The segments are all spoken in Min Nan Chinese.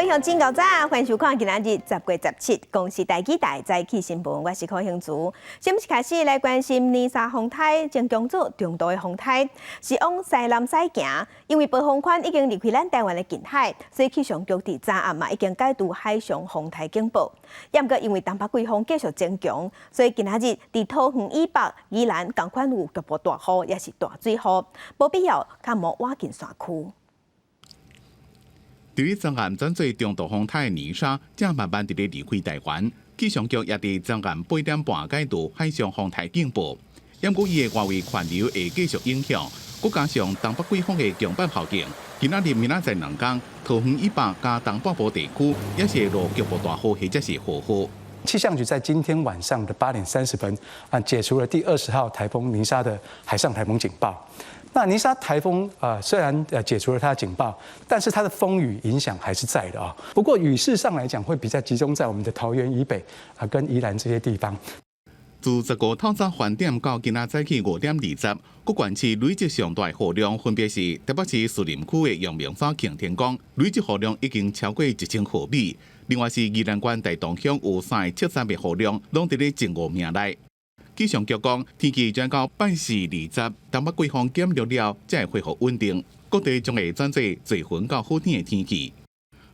位鄉親早安，歡迎收看今仔日10月17公視台語台早起新聞，我是柯興竹。先是開始來關心泥沙風颱，正強做中度的風颱，是往西南西行。因為暴風圈已經離開咱台灣的近海，所以氣象局佇昨暗嘛已經解除海上風颱警報。毋過因為東北季風繼續增強，所以今仔日佇桃園以北、宜蘭仝款有局部大雨，抑是大水雨，無必要較無倚近山區。佇咧昨暗轉做中度風颱的泥沙，正慢慢佇咧離開台灣。氣象局也佇昨暗8點半解除海上風颱警報。毋過伊的外圍環流會繼續影響，閣加上東北季風的強迫效應，今仔日明仔載兩工，桃園以北佮東半部地區也是會落局部大雨或者是豪雨。氣象局在今天晚上的8點30分啊，解除了第20號颱風泥沙的海上颱風警報。那泥沙颱風啊，雖然解除了它的警報，但是它的風雨影響還是在的啊。不過雨勢上來講，會比較集中在我們的桃園以北啊，跟宜蘭這些地方。自15透早翻點到今仔早起5點20，各縣市累積上大雨量分別是台北市士林區的陽明山擎天崗，累積雨量已經超過1000毫米。另外是宜蘭縣大同鄉有3.73的雨量，攏佇咧前五名內。氣象局講，天氣轉到拜四20，東北季風減弱了，才會恢復穩定。各地將會轉做濟雲到好天的天氣。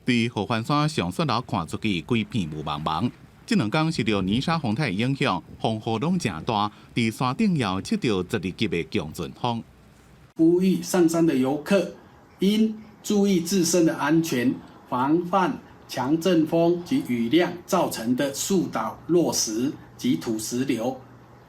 佇合歡山上雪樓看出去，規片霧茫茫。這兩工受著泥沙風颱影響，風雨攏誠大，佇山頂也有測著12級的強陣風。呼籲上山的遊客應注意自身的安全，防範強陣風及雨量造成的樹倒落石及土石流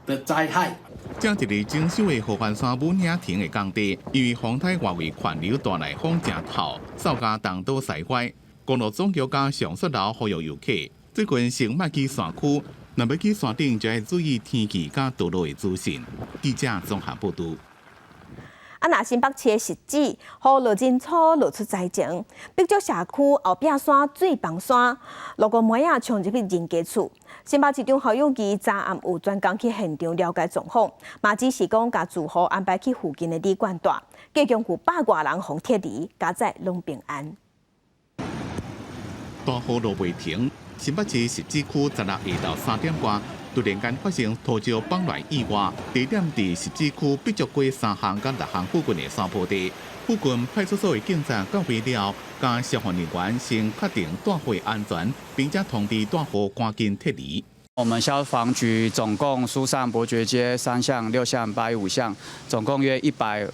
的災害。正佇咧整修的合歡山武嶺亭的工地，因為風颱外圍環流帶來風誠透，掃甲東倒西歪。公路總局佮上雪樓呼籲遊客，最近先莫去山區，若欲去山頂就愛注意天氣佮道路的資訊。記者綜合報導。啊，若新北市的汐止，雨落真粗，落出災情。碧石社區後壁山水崩山，六個妹仔衝入去人家厝。新北市長侯友宜昨暗有專工去現場了解狀況，嘛指示講共住戶安排去附近的旅館蹛，計共有百外人予撤離，佳哉攏平安。大雨落袂停，新北市汐止區十六下晝3點外，突然間發生土石崩落意外，地點佇汐止區碧石街三巷佮六巷附近的山坡地。附近派出所的警察到位了，佮消防人員先確定蹛戶安全，並且通知蹛戶趕緊撤離。我們消防局總共疏散伯爵街三巷、六巷、815巷，總共約150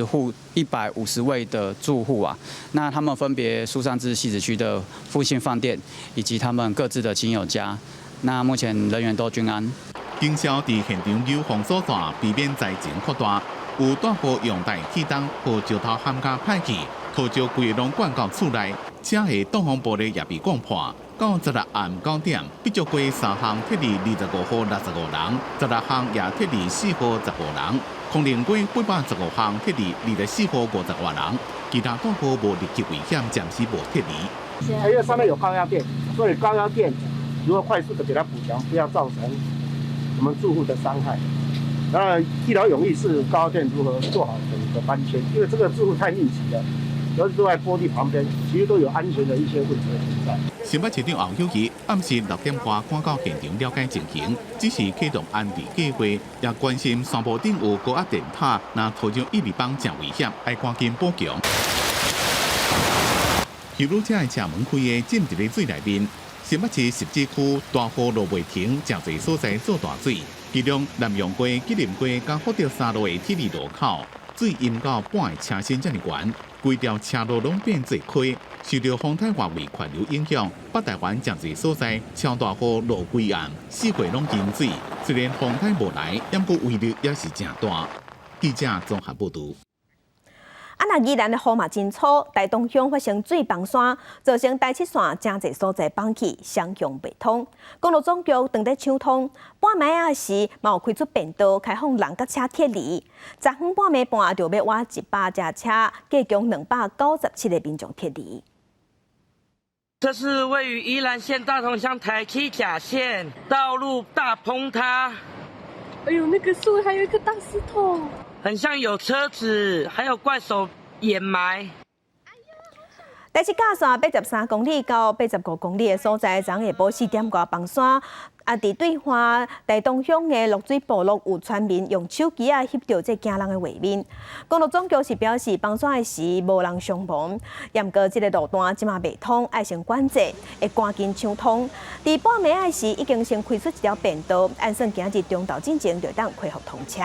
戶、150位的住戶啊。那他們分別疏散至汐止區的復興飯店以及他們各自的親友家。那目前人員都均安。警消佇現場有封鎖線，避免災情擴大。有蹛戶用大氣筒予石頭冚甲歹去，土石規个攏灌到厝內，車的擋風玻璃也被灌破。到十六暗9點，碧石街三巷撤離25戶65人，十六巷也撤離4戶15人，康寧街815巷撤離24戶50外人，其他蹛戶無立即危險，暫時無撤離。因為上面有高壓電，所以高壓電如果快速的給它補強，不要造成我們住戶的傷害。那一勞永逸是高壓電如何做好整個搬遷，因為這個住戶太密集了，尤其住在坡地旁邊，其實都有安全的一些問題存在。新北市長侯友宜暗時6點外趕到現場了解情形，指示啟動安置計劃，也關心山坡頂有高壓電塔，若土石一直崩誠危險，愛趕緊補強。休旅車的車門開的浸佇咧水內面，新北市汐止區大雨落袂停，誠濟所在做大水，其中南陽街、吉林街佮福德三路的鐵里路口，水淹到半个車身遮爾懸，規條車路攏變做溪。受著風颱外圍環流影響，北台灣誠濟所在超大雨落規暗，四界攏淹水。雖然風颱無來，毋過威力也是誠大。記者綜合報導。啊，若宜蘭的雨嘛真粗，大同鄉發生水崩山，造成台七線誠濟所在崩去，雙向袂通。公路總局正佇搶通，半暝仔時嘛有開出便道，開放人佮車撤離。昨昏半暝半就欲倚100架車，計共297個民眾撤離。這是位於宜蘭縣大同鄉台七甲線道路大崩塌。哎呦，那個樹還有一顆大石頭，很像有車子，還有怪手掩埋。但是甲線83公里到85公里的所在，昨下晡4點外崩山。啊！佇對岸台東鄉的落水部落有村民用手機仔翕著這驚人的畫面。公路總局是表示，崩山的時無人傷亡，毋過這个路段這馬袂通，愛先管制，會趕緊搶通。佇半暝仔時已經先開出一條便道，按算今日中晝進前就當恢復通車。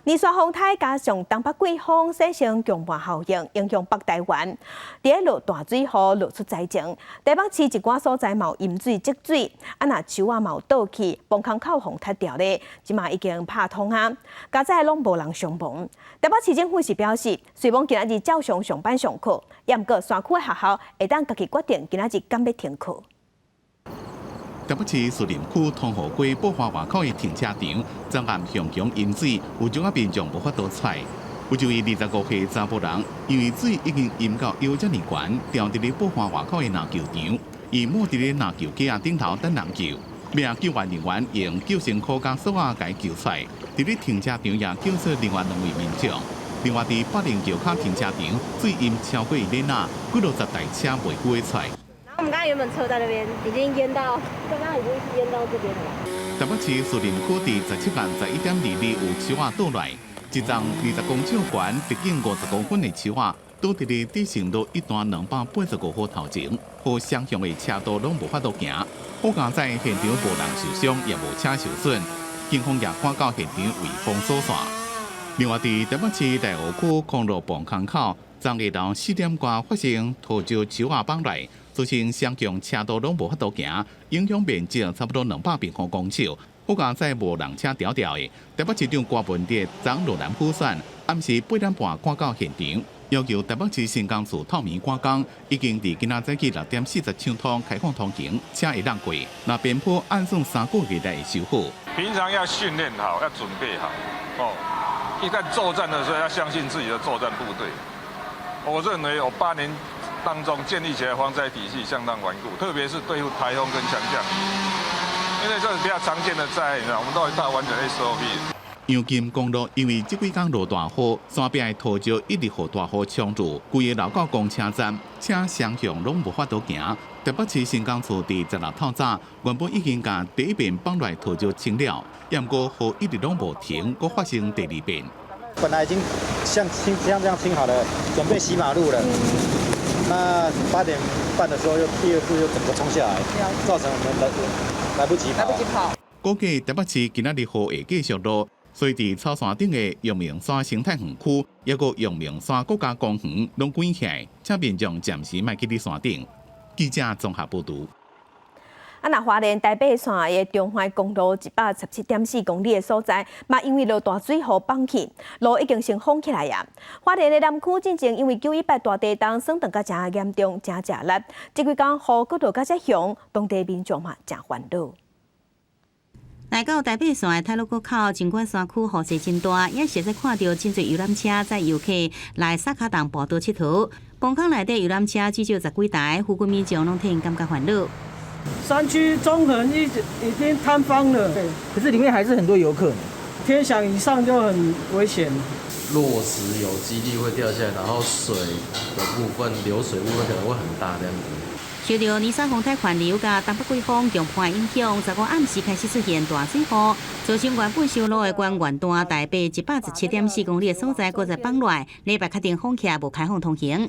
泥沙風颱加上東北季風，產生強盤效應，影響北台灣。佇咧落大水雨，落出災情。台北市一寡所在嘛有淹水積水，啊若樹仔嘛有倒去，崩空口予塌掉咧，這馬已經拍通啊。佳哉攏無人傷亡。台北市政府是表示，雖罔今仔日照常上班上課，毋過山區的學校會當家己決定今仔日敢欲停課。台北市士林區通河街寶華外口的停車場，昨暗向強淹水，有種仔民眾無法度出來。有一位25歲查埔人，因為水已經淹到腰遮爾懸，牢佇咧寶華外口的籃球場，伊踵佇咧籃球架仔頂頭等人救。尾仔救援人員用救生箍佮索仔共伊救出來，佇咧停車場也救出另外兩位民眾。另外，佇百靈橋跤停車場，水淹超過伊輪仔，幾落十台車袂赴會出來。我們剛剛原本車在那邊，已經淹到，剛剛已經是淹到這邊了。台北市士林區佇17暗11點22有樹仔倒來，一叢20公尺懸、直徑50公分的樹仔倒佇咧德勝路一段285號頭前，予雙向的車道攏無法度行。好佳哉現場無人受傷，也無車受損，警方也趕到現場圍封鎖線。另外，佇台北市內湖區空路磅空口，昨下晝4點外發生土石樹仔崩來。造成雙向車道攏無法度行，影響面積差不多200平方公尺。好佳哉無人車牢牢的。台北市長柯文哲昨落南輔選，暗時8點半趕到現場，要求台北市新工處透明趕工，已經佇今仔早起6點40搶通開放通行，車會當過。若邊坡按算3個月內會修好。平常要訓練好，要準備好，哦，一旦作戰的時候要相信自己的作戰部隊。我認為我8年當中建立起來防災體系相當頑固，特別是對付颱風跟強降雨，因為這是比較常見的災害，你知道，我們都有一套完整的 SOP。陽金公路因為這幾工落大雨，山壁的土石一直予大雨沖入，規個老到公車站，車雙向攏無法度行。台北市新工處佇16透早，原本已經共第一遍放來土石清了，毋過雨一直攏無停，閣發生第二遍。本來已經像清像這樣清好了，準備洗馬路了。那8點半的時候，又第二次又整個衝下來，造成我們來不及跑。來不及跑。估計台北市今仔日雨會繼續落，所以佇草山頂的陽明山生態園區，抑閣陽明山國家公園攏關起來，請民眾暫時莫去佇山頂。記者綜合報導。啊，若花蓮台八線的中環公路117.4公里的所在，嘛因為落大水雨崩去，路已經先封起來啊。花蓮的南區進前因為9·18大地動，損斷甲誠嚴重，誠食力。這幾工雨閣落甲遮強，當地民眾嘛誠煩惱。來到台八線的太魯閣口，儘管山區雨勢真大，也是會使看著真濟遊覽車載遊客來沙卡砑步道𨑨迌。崩空內底遊覽車至少十幾台，附近民眾攏替𪜶感覺煩惱。山區中橫已經坍方了，對，可是裡面還是很多遊客。天祥以上就很危險。落石有幾率會掉下來，然後水的部分流水部分可能會很大，這樣子。受著泥沙風颱環流佮東北季風強迫影響，15暗時開始出現大水雨，造成原本修路的關原段台八117.4公里的所在，閣再崩落來，禮拜確定封起來，無開放通行。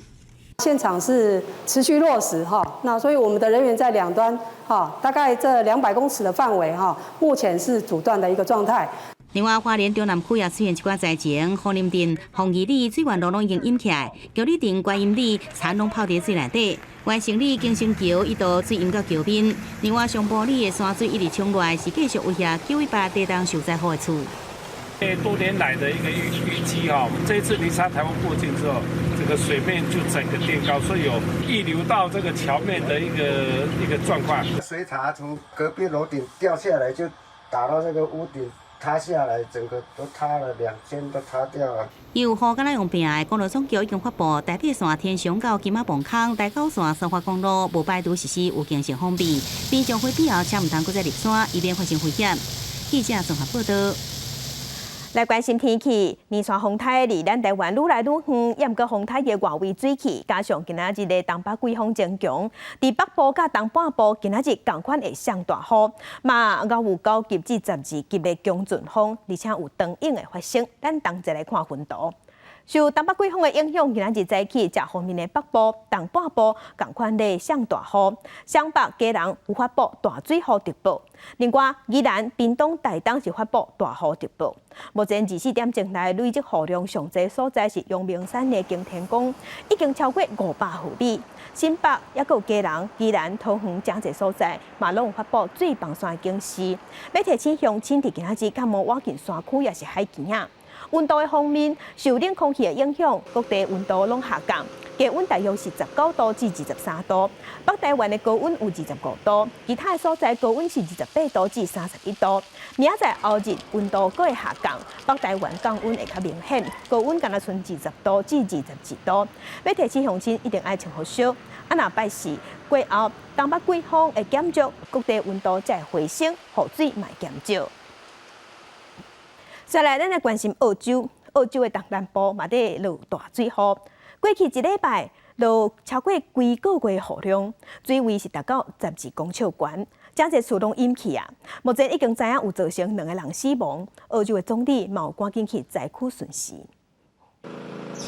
現場是持續落石哈，那所以我們的人員在兩端哈，大概這200公尺的範圍哈，目前是阻斷的一個狀態。另外，花蓮中南區也出現一寡災情，鳳林鎮鳳儀里水源路攏已經淹起來，橋里鎮觀音里田攏泡佇水內底，完成里景星橋一度水淹到橋面。另外，上埔里的山水一直沖落來，是繼續威脅9·18地動受災戶的厝。多年來的一個淤積哈，這一次泥沙颱風過境之後，這個水面就整個墊高，所以有溢流到這個橋面的一個狀況。水塔從隔壁樓頂掉下來，就打到這個屋頂塌下來，整個都塌了，兩間都塌掉了。有雨敢若用拚的，公路總局已經發布台八線天祥到金馬磅空、台九線蘇花公路無排除實施預警性封閉，民眾非必要車毋通閣再入山，以免發生危險。記者綜合報道。來關心天氣，泥沙風颱離咱台灣愈來愈遠，猶毋過風颱的外圍水汽，加上今仔日的東北季風增強，佇北部佮東半部今仔日仝款會上大雨，嘛閣有9級至12級的強陣風，而且有長湧的發生。咱同齊來看雲圖。受東北季風的影響，今仔日早起，這方面的北部、東半部仝款咧上大雨，雙北、基隆有發布大水雨特報。另外，宜蘭、屏東、台東是發布大雨特報。目前24點鐘內累積雨量上濟所在是陽明山的擎天崗，已經超過500毫米。新北、抑閣有基隆、宜蘭、桃園誠濟所在，嘛攏有發布水崩山的警示。欲提醒鄉親佇今仔日較無倚近山區，抑是海墘仔。溫度的方面，受冷空氣的影響，各地溫度攏下降，低溫大約是19度至23度。北台灣的高溫有25度，其他的所在高溫是28度至31度。明仔載後日溫度閣會下降，北台灣降溫會較明顯，高溫干焦賰20度至22度。欲提醒鄉親一定愛穿予少，啊若拜四過後，東北季風會減弱，各地溫度才會回升，雨水嘛會減少。再來，咱來關心澳洲，澳洲的東南部嘛佇落大水雨。過去一禮拜落超過規個月雨量，水位是達到12公尺懸，誠濟厝攏淹去啊！目前已經知影有造成兩个人死亡，澳洲的總理嘛有趕緊去災區巡視。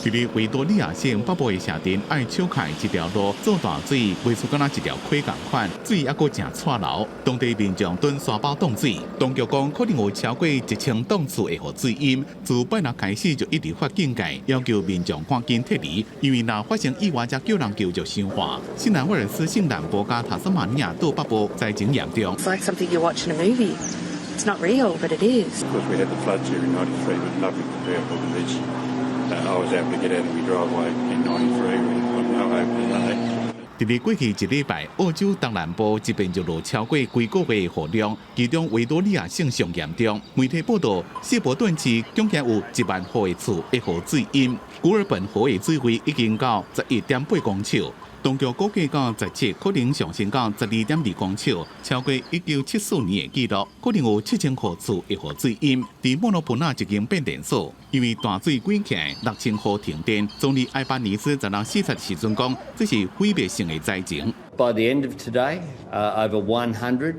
佇咧維多利亞省北部的城鎮愛手凱這條路做大水，袂輸敢若一條溪仝款，水猶閣誠掣流。當地民眾蹲沙包擋水，當局講可能有超過1000棟厝會予水淹。自拜六開始就一直發警戒，要求民眾趕緊撤離，因為若發生意外，才叫人救就傷緩。新南威爾斯省南部佮塔斯馬尼亞島北部災情嚴重。 It's like something you watch in a movie. It's not real, but it is. Of course, we had the floods here in '93, but nothing comparable to this. I was able to get out of my driveway in '93 with no hope today. 佇咧過去一禮拜，澳洲東南部這邊就落超過規個月的雨量，其中維多利亞省上嚴重。媒體報道，謝伯頓市總共有1萬戶的厝會予水淹，古爾本河的水位已經到11.8公尺。當局估計到17可能上升到12.2公尺，超過1974年的紀錄，可能有7000戶厝會予水淹。佇莫羅普納一間變電所，因為大水滾起來，6000戶停電。總理艾巴尼斯昨昏視察時陣講，這是毀滅性的災情。 By the end of today, over 100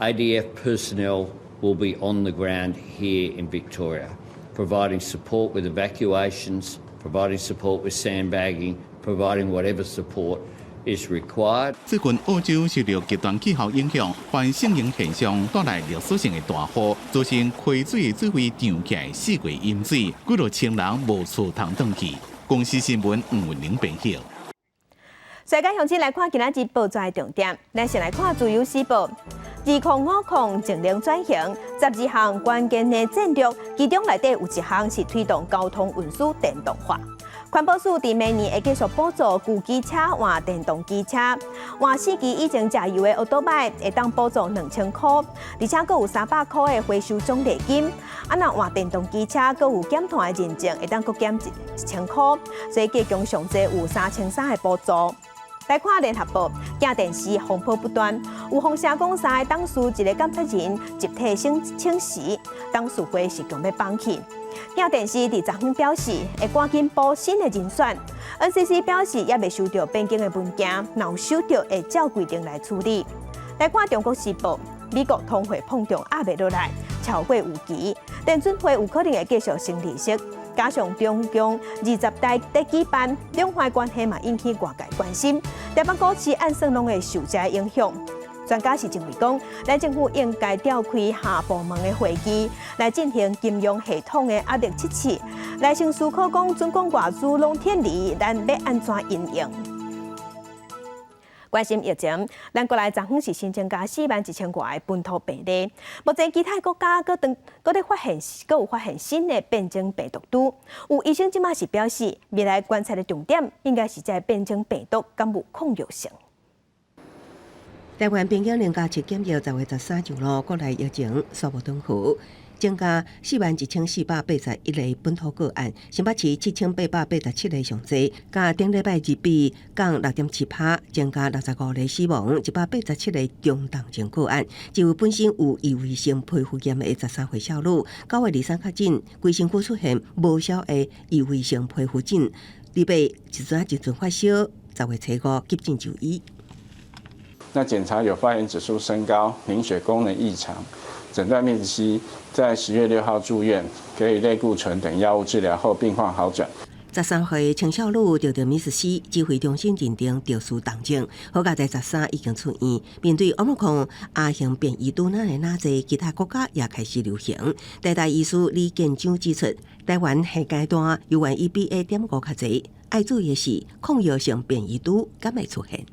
ADF personnel will be on the ground here in Victoria, providing support with evacuations, providing support with sandbagging, providing whatever support is required. 最近澳洲受著極端氣候影響，反聖嬰現象帶來歷史性的大雨，造成溪水水位漲起來，四界淹水，幾若千人無厝通轉去。公視新聞吳文玲編譯。世界鄉親來看今仔日報紙的重點，咱先來看《自由時報》。2050淨零轉型，12項關鍵的戰略，其中內底有一項是推動交通運輸電動化。環保署佇明年會繼續補助舊機車換電動機車，換4期以前柴油的歐多擺會當補助2000箍，而且閣有300箍的回收獎勵金。啊，若換電動機車閣有減碳的認證，會當閣減1000箍，所以計共上濟有3300的補助。來看聯合報，鏡電視風波不斷，有風聲講三个董事一个監察人集體請辭，董事會是強欲放棄。鏡電視佇昨昏表示，會趕緊補新的人選。NCC 表示猶未收著變更的文件，若有收著會照規定來處理。來看中國時報，美國通貨膨脹壓袂落來，超過預期，聯準會有可能會繼續升利息。加上中共二十大佇舉辦，兩岸關係嘛引起外界關心。台北股市按算攏會受這影響。專家是認為講，咱政府應該調開跨部門的會議，來進行金融系統的壓力測試，來先思考講，準講外資攏撤離，咱欲按怎因應？關心疫情，咱國內昨昏是新增加4萬1千外个本土病例。目前其他國家閣當閣咧發現，閣有發現新的變種病毒株。有醫生這馬是表示，未來觀察的重點應該是這變種病毒敢有抗藥性。台灣邊境零加七檢疫10月13上路，國內疫情煞無斷去。增加41,481例本土個案，新北市7887例上濟，佮頂禮拜日比降6.7%，增加65例死亡，187例中重症個案。這位本身有異位性皮膚炎的13歲少女，9月23確診，規身軀出現無痟的異位性皮膚疹，禮拜一陣一陣發燒，10月初五急診就醫。那檢查有發炎指數升高、凝血功能異常，診斷面積在10月6號住院，給予類固醇等藥物治療後，病況好轉。 13歲青少女得著 MIS C，指揮中心認定著屬重症，好佳哉13已經出院。面對奧密克戎亞型變異株，哪來哪濟其他國家也開始流行。台大醫師李建章指出，台灣現階段猶原以 BA.5較濟，愛注意的是抗藥性變異株敢會出現。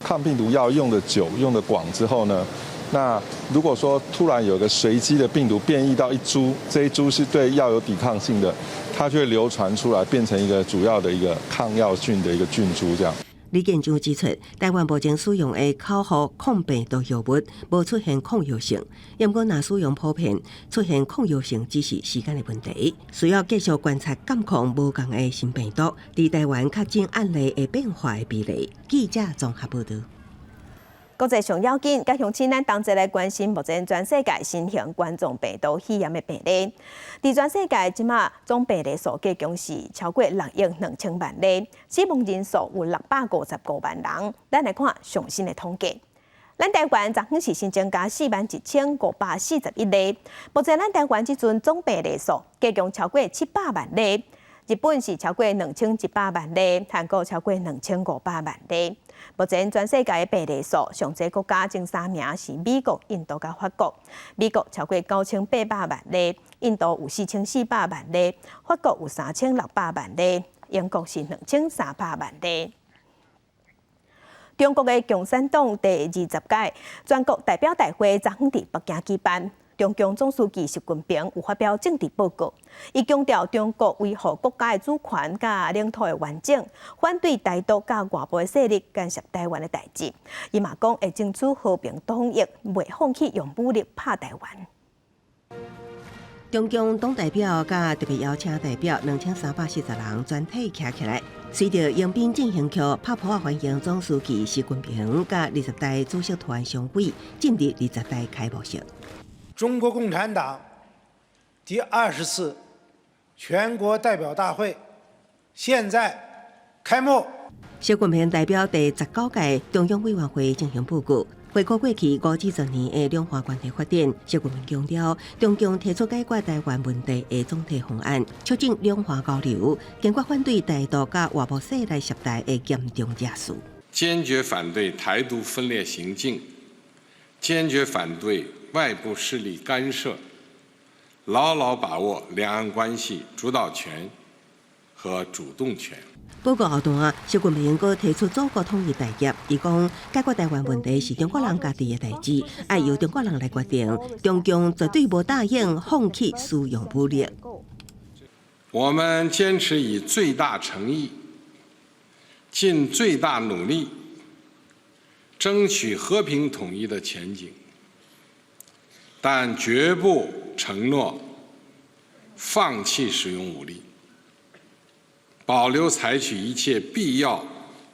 抗病毒藥用得久、用得廣之後呢，那如果說突然有個隨機的病毒變異到一株，這一株是對藥有抵抗性的，它就會流傳出來，變成一個主要的一個抗藥性的一個菌株。這樣。李建章指出，台灣目前使用的口服抗病毒藥物無出現抗藥性，毋過若使用普遍出現抗藥性，只是時間的問題，需要繼續觀察感控無仝的新病毒佇台灣確診案例的變化的比例。記者綜合報導。國際上要緊，佮鄉親咱同齊來關心目前全世界新型冠狀病毒肺炎的病例。佇全世界這馬總病例數計共是超過6億2千萬例，死亡人數有655萬人。咱來看上新的統計，咱台灣昨昏是新增加41,541例，目前咱台灣這陣總病例數計共超過700萬例。日本是超過2100萬例，韓國超過2500萬例。目前全世界的病例數上濟國家前三名是美國、印度佮法國。美國超過9800萬例，印度有4400萬例，法國有3600萬例，英國是2300萬例。中國的共產黨第20屆全國代表大會昨昏佇北京舉辦。中共總書記習近平有發表政治報告，伊強調中國維護國家的主權佮領土的完整，反對台獨佮外部的勢力干涉台灣的代誌。伊嘛講會爭取和平統一，袂放棄用武力拍台灣。中共黨代表佮特別邀請代表2340人全體徛起來，隨著迎賓進行曲，拍噗仔歡迎總書記習近平佮20大主席團常委進入二十大開幕式。中國共產黨第二十次全國代表大會現在開幕。習近平代表第19屆中央委員會進行報告，回顧過去50多年的兩岸關係發展。習近平強調，中共提出解決台灣問題的總體方案，促進兩岸交流，堅決反對台獨佮外部勢力涉台的嚴重惹事。堅決反對台獨分裂行徑，堅決反對外部勢力干涉，牢牢把握兩岸關係主導權和主動權。報告後段，習近平閣提出祖國統一大業，伊講解決台灣問題是中國人家己的代誌，愛由中國人來決定。中共絕對無答應放棄使用武力。我們堅持以最大誠意、盡最大努力，爭取和平統一的前景。但絕不承諾放棄使用武力，保留採取一切必要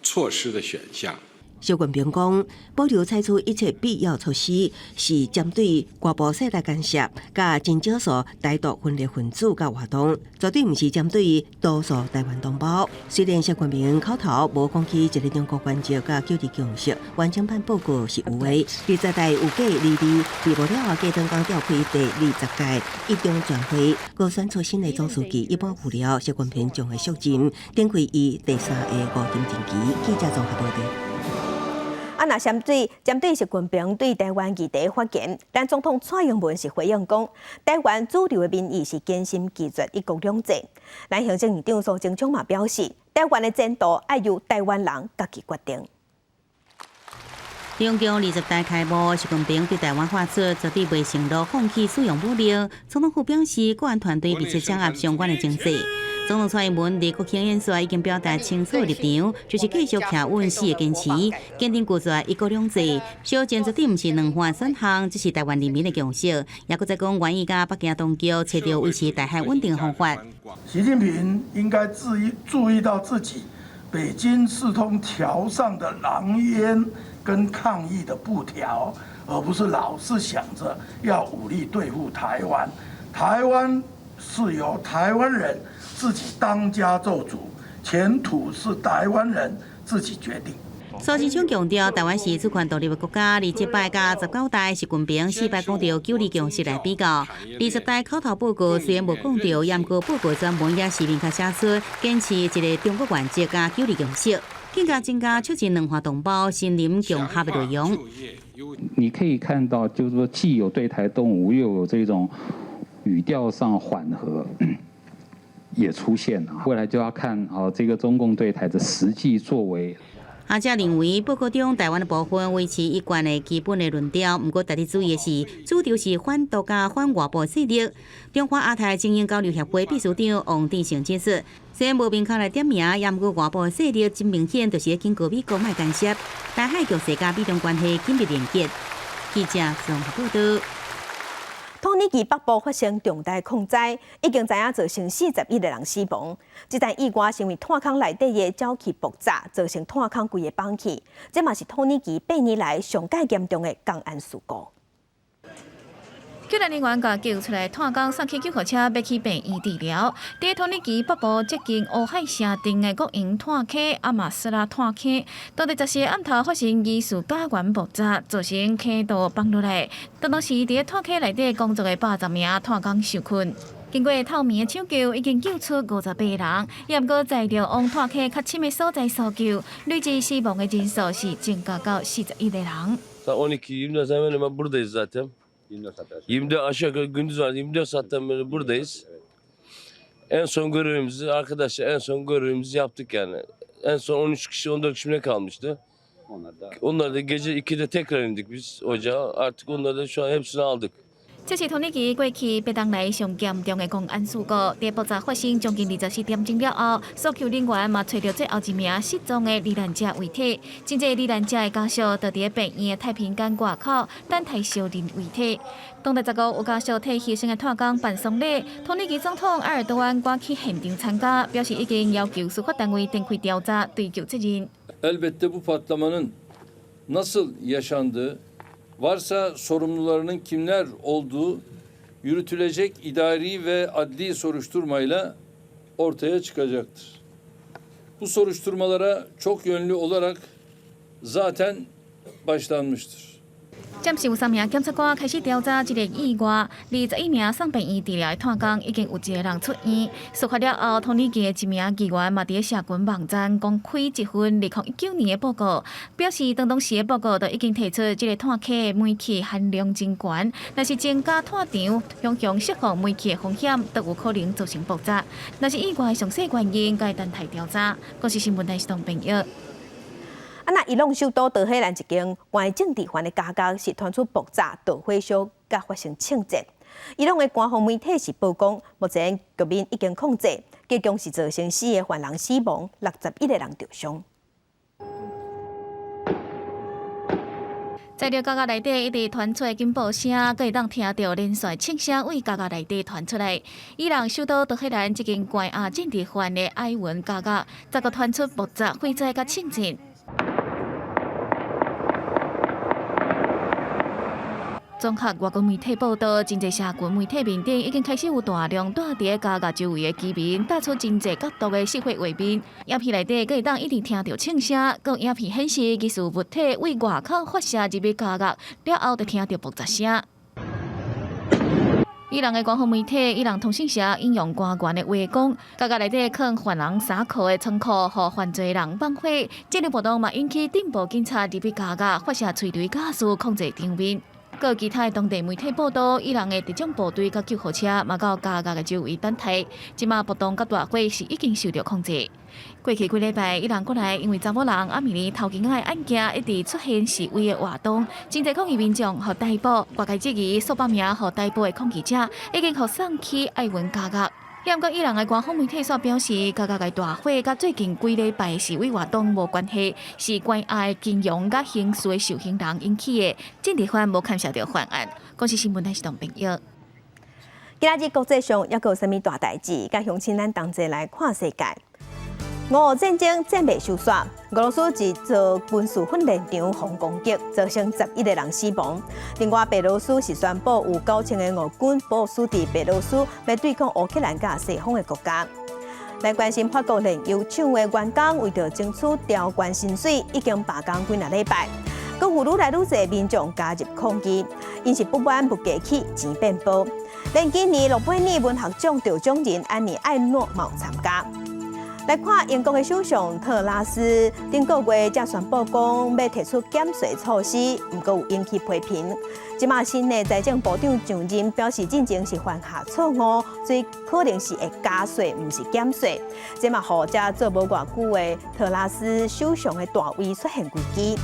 措施的選項。習近平講，保留採取一切必要措施，是針對外部勢力干涉，佮真少數台獨分裂分子佮活動，絕對毋是針對多數台灣同胞。雖然習近平口頭無講起一个中國原則佮九二共識，完整版報告是有的。二十大預計22二五了後，隔頓工召開第二十屆一中全會，閣選出新的總書記。一般預料，習近平將會續任，展開伊第三个五年任期。記者綜合報導。啊，若針對習近平對台灣議題發言，咱總統蔡英文是回應講，台灣主流的民意是堅心拒絕一國兩制。咱行政院長蘇貞昌嘛表示，台灣的前途愛由台灣人家己決定。中共20大開幕，習近平對台灣發出絕對袂承諾放棄使用武力。總統府表示，國安團隊密切掌握相關的情勢。總統蔡英文佇國慶演說已經表達清楚立場，就是繼續徛穩四个堅持，堅定拒絕一國兩制。小戰絕對毋是兩岸選項，這是台灣人民的共識。也閣再講，願意佮北京當局揣著維持台海穩定的方法。習近平應該注意到自己北京四通橋上的狼煙跟抗議的布條，而不是老是想着要武力對付台灣。台灣是由台灣人自己當家做主，前途是台灣人自己決定。蘇貞昌強調，台灣是主權獨立的國家，二十擺佮十九大習近平四擺講著九二共識來比較。二十大口頭報告雖然無講著，毋過報告專門也是明確寫出堅持一个中國原則佮九二共識，更加增加促進兩岸同胞心靈融合的內容。你可以看到，就是說既有對台動武，又有這種語調上緩和，也出現了。未來就要看哦，這個中共對台的實際作為。學者認為，報告中台灣的部分維持一貫的基本的論調，毋過值得注意的是，主張是反獨佮反外部勢力。中華亞太精英交流協會秘書長王志成指出，雖然無明確來點名，也毋過外部勢力真明顯就是咧警告美國莫干涉台海局勢佮美中關係緊密連結。記者綜合報道。土耳其北部發生重大礦災，已經知影造成41個人死亡。這場意外是因為炭礦內底的沼氣爆炸，造成炭礦規个崩去。這嘛是土耳其8年來上蓋嚴重的工安事故。救援人員共救出來，炭工送去救護車，欲去病院治療。佇土耳其北部接近烏海城鎮的國營炭坑阿馬斯拉炭坑，當地14暗頭發生疑似甲烷爆炸，造成坑道崩落來。當時佇炭坑內底工作的80名炭工受困。經過透明的搶救，已經救出58人，也毋過載著往炭坑較深的所在搜救，累計死亡的人數是增加到41個人。 12, 24 hemen hemen buradayız zaten. 24 aşağı yukarı gündüz var. 24 saatten beri buradayız. En son görevimizi arkadaşlar en son görevimizi yaptık yani. En son 13 kişi 14 kişi ne kalmıştı? Onlar da gece 2'de tekrar indik biz ocağa. Artık onları da şu an hepsini aldık. 這是土耳其過去8冬來上嚴重的工安事故。佇爆炸發生將近24點鐘了後，搜救人員嘛揣著最後一名失蹤的罹難者遺體。真濟罹難者的家屬就佇病院的太平間外口等待相認遺體。當地15有家屬替犧牲的炭工辦喪禮，土耳其總統埃爾多安趕去現場參加，表示已經要求司法單位展開調查，追究責任。 Elbette bu patlamanın nasıl yaşandığı, varsa sorumlularının kimler olduğu yürütülecek idari ve adli soruşturmayla ortaya çıkacaktır. Bu soruşturmalara çok yönlü olarak zaten başlanmıştır. 暫時有三名檢察官開始調查這个意外，21名送病院治療的炭工已經有一個人出院。事發了後，土耳其的一名議員嘛佇社群網站公開一份2019年的報告，表示當時的報告就已經提出這个炭坑的煤氣含量真懸，若是增加炭場向向釋放煤氣的風險，都有可能造成爆炸。若是意外的詳細原因，該等待調查。公視新聞台是東朋友。啊，那伊朗首都德黑蘭一間關政治犯的監獄是傳出爆炸、導火燒，佮發生槍戰。伊朗的官方媒體是報講，目前局面已經控制，結果是造成四个犯人死亡，61個人受傷。在著監獄內底一直傳出的警報聲，閣會當聽著連續槍聲對監獄內底傳出來。伊朗首都德黑蘭這間關押政治犯的埃文監獄，十五傳出爆炸、火災佮槍戰。綜合外國媒體報道，真濟社群媒體面頂已經開始有大量蹛佇監獄周圍的居民，帶出真濟角度的視頻畫面。影片內底閣會當一直聽著槍聲，閣有影片顯示疑似物體對外口發射入去監獄，了後就聽著爆炸聲。伊朗的官方媒體伊朗通訊社引用官員的話講，監獄內底囥犯人衫褲的倉庫，予犯罪人放火。這個活動嘛引起鎮暴警察入去監獄發射催淚ガス控制場面。閣其他當地媒體報道，伊朗的特種部隊佮救護車嘛到監獄的周圍等待。這馬暴動佮大火是已經受著控制。過去幾禮拜，伊朗國內因為查某人阿米尼偷囡仔的案件，一直出現示威的活動，真濟抗議民眾予逮捕，外界質疑數百名予逮捕的抗議者已經予送去艾文監獄。毋過伊朗的官方媒體煞表示，加格的大火佮最近幾禮拜示威活動無關係，是關押金融佮刑事的受刑人引起的，政治犯無牽涉著犯案。公視新聞台是董朋友。今仔日國際上猶閣有啥物大代誌？佮鄉親咱同齊來看世界。俄烏戰爭戰未收煞，俄羅斯一座軍事訓練場予攻擊，造成11個人死亡。另外，白羅斯是宣布有9000個俄軍部署佇白羅斯，欲對抗烏克蘭佮西方的國家。來關心法國煉油廠的員工為著爭取調懸薪水，已經罷工幾若禮拜。閣有愈來愈濟民眾加入抗議，𪜶是不滿物價起，錢變薄。連今年諾貝爾文學獎得獎人安妮艾諾嘛有參加。來看英國的首相特拉斯，頂個月才宣布講欲提出減稅措施，毋過有引起批評。這馬新的財政部長上任，表示進前是犯下錯誤，所以可能是會加稅，毋是減稅。這嘛予才做無偌久的特拉斯首相的大位出現危機。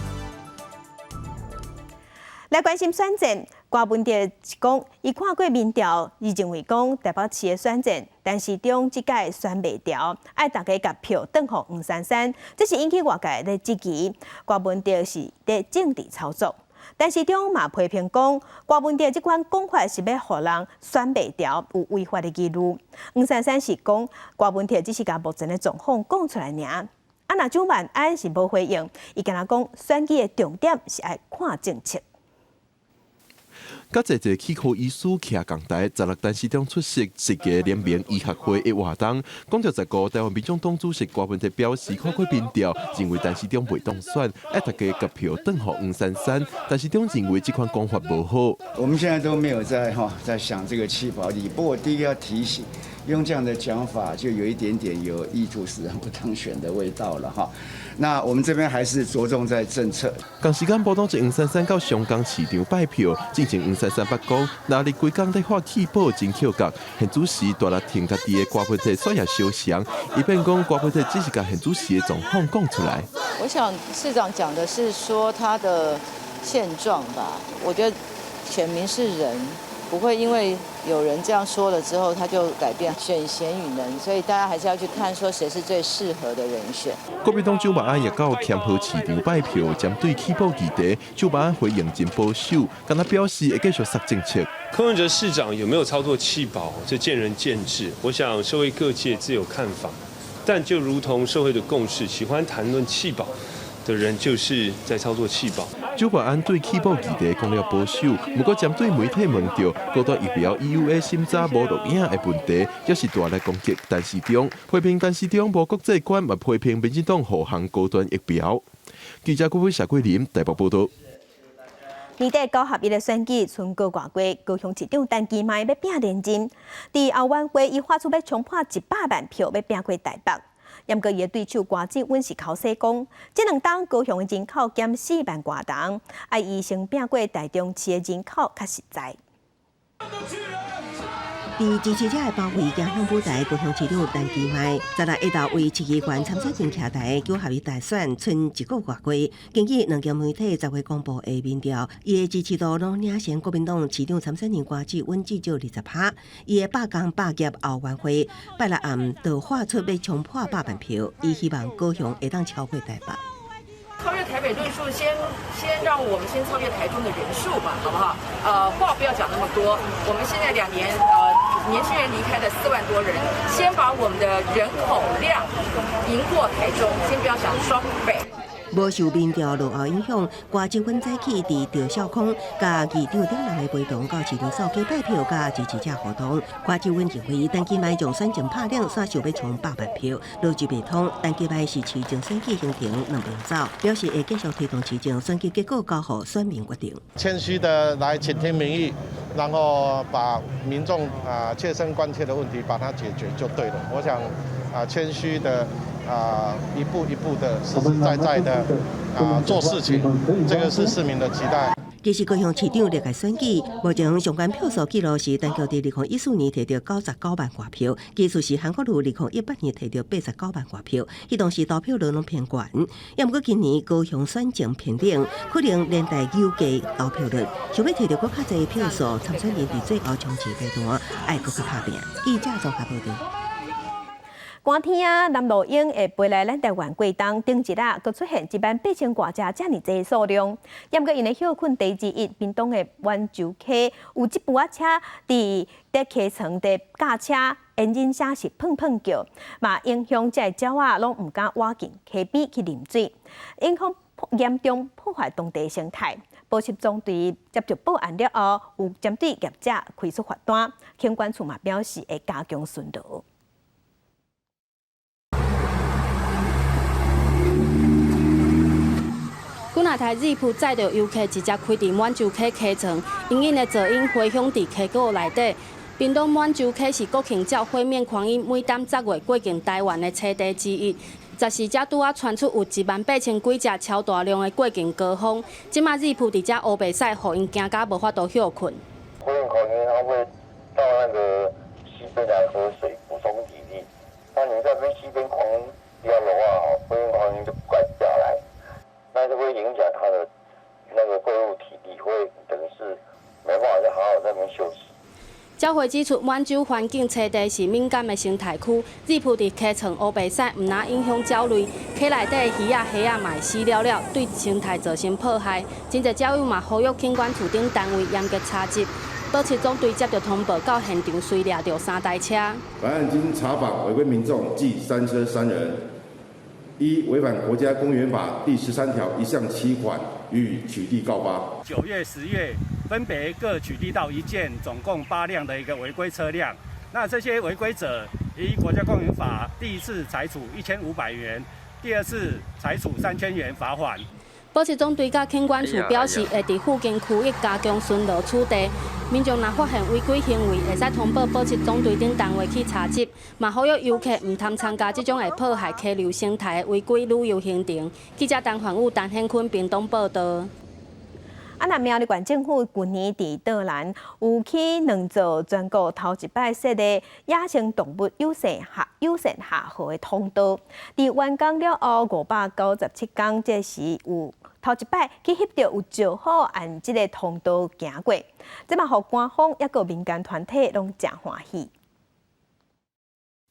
來關心選戰，柯文哲是講，伊看過民調，伊認為講台北市的選戰，陳時中這屆選袂牢，愛大家共票轉予黃珊珊，這是引起外界的質疑。柯文哲是佇政治操作，陳時中嘛批評講，柯文哲這款講法是欲予人選袂牢，有違法的疑慮。黃珊珊是講，柯文哲只是共目前的狀況講出來爾。啊，若蔣萬安是無回應，伊干焦講選舉的重點是愛看政策。佮濟濟齒科醫師徛仝台，16陳時中出席世界聯盟醫學會的活動，講著15台灣民眾黨主席柯文哲表示，看過民調，認為陳時中袂當選，愛大家共票轉予黃珊珊。陳時中認為這款講法無好。我們現在都沒有在哈在想這個棄保議題，不過我第一個要提醒，用這樣的講法就有一點點有意圖使人不當選的味道了哈。那我們這邊還是着重在政策。仝時間，部長黃珊珊到松江市場拜票，進前黃珊珊捌講，若日規工咧喊棄保真抾角，現主時大力挺家己的柯文哲煞也相像，伊變講柯文哲只是共現主時的狀況講出來。我想市長講的是說他的現狀吧，我覺得選民是人，不會因為有人這樣說了之後，他就改變。選賢與能，所以大家還是要去看說誰是最適合的人選。國民黨蔣萬安也到崁和市場拜票，針對棄保議題，蔣萬安回應真保守，敢若表示會繼續殺政策。柯文哲市長有沒有操作棄保，這見仁見智。我想社會各界自有看法，但就如同社會的共識，喜歡談論棄保的人就是在操作棄保。蔣萬安對棄保議題講了保守，毋過針對媒體問著高端疫苗 EUA 審查無錄影的問題，也是大力攻擊陳時中，批評陳時中無國際觀，嘛批評民進黨護航高端疫苗。記者顧偉、謝桂林台北報導。年底九合一的選舉，賰閣外月，高雄市長陳其邁欲拼連任，佇後援會伊發出欲衝破100萬票，欲拼過台北。毋過伊的對手柯志恩是剾洗講，這兩冬高雄的人口減4萬外人，愛伊先拼過台中市的人口較實在。佇支持者的包圍行向舞台，高雄市長陳其邁，16下晝為市議員參選人徛台九合一大選，賰一個外月。根據兩間媒體10月公布的民調，伊的支持度攏領先國民黨市長參選人柯志恩至少20%。伊的罷工罷業後援會拜六暗就發出欲衝破百萬票，伊希望高雄會當超過台北。超越台北人數，先讓我們先超越台中的人數吧，好不好？話不要講那麼多。我們現在2年，年輕人離開了4萬多人，先把我們的人口量贏過台中，先不要想雙北。無受民調落後影響，柯志恩早起佇趙少康佮議長等人的陪同到市場掃街拜票佮支持者互動。柯志恩認為，陳其邁將選情拍冷，煞想欲衝百萬票，邏輯袂通。陳其邁是市長選舉行程兩邊走，表示會繼續推動市政選舉結果交予選民決定。謙虛的來傾聽民意，然後把民眾啊切身關切的問題把它解決就對了。我想啊謙虛的。啊，一步一步的實實在在的啊做事情，這個是市民的期待。其實高雄市長歷屆選舉，目前上懸票數紀錄是陳菊佇2014年摕著99萬外票，其次是韓國瑜2018年摕著89萬外票，彼當時投票率攏偏懸。也毋過今年高雄選情偏冷，可能連帶扭計投票率，想欲摕著閣較濟票數，參選人佇最後衝刺階段愛閣較拍拚。記者綜合報導。寒天啊，南鷺鶯會飛來咱台灣過冬，頂一日，閣出現1萬8千外隻遮爾濟數量。毋過𪜶的歇睏地之一，屏東的滿州溪有這部仔車佇佇溪床佇駕車，引擎聲是砰砰叫，嘛影響這个鳥仔攏毋敢倚近溪邊去啉水，影響嚴重破壞當地生態。保育總隊接著報案了後，有針對業者開出罰單，警管處嘛表示會加強巡邏。幾若台熱撲載著遊客直接開佇滿洲溪溪床，隱隱的噪音迴響佇溪谷內底。屏東滿洲溪是國慶鳥火面狂鷹每冬10月過境台灣的棲地之一。14才拄仔傳出有1萬8千幾隻超大量的過境高峰，這馬熱撲佇遮烏白屎，予𪜶驚甲無法度歇睏。火面狂鷹它會到那個溪邊來喝水補充體力，那你這邊溪邊狂飆的話，火面狂鷹就不敢下來。那就會影響它的那個恢復體力，會等於是沒辦法再好好在那邊休息。鳥會指出，滿洲環境棲地是敏感的生態區，熱撲佇溪床烏白屎，毋但影響鳥類，溪內底的魚仔、蝦仔嘛會死了了，對生態造成破壞。真濟鳥友嘛呼籲警管處等單位嚴格查執。保育總隊接著通報到現場，隨掠著三台車。本案經查訪違規民眾計三車三人。依違反國家公園法第13條1項7款予以取締告發。9月、10月分別各取締到一件，總共8輛的一個違規車輛。那這些違規者依國家公園法，第一次裁處1500元，第二次裁處3000元罰款。保育總隊佮警管處表示，會佇附近區域加強巡邏取締。民眾若發現違規行為，會使通報保育總隊等單位去查執。嘛，呼籲遊客毋通參加這種會破壞溪流生態的違規旅遊行程。記者陳焕武、陳顯坤屏東報導。啊，那苗栗縣政府舊年佇桌蘭有起兩座全國頭一擺設的野生動物友善下友善下河的通道，佇完工了後597工，這時有頭一擺去翕著有石虎按這个通道行過，這嘛予官方抑閣民間團體攏誠歡喜。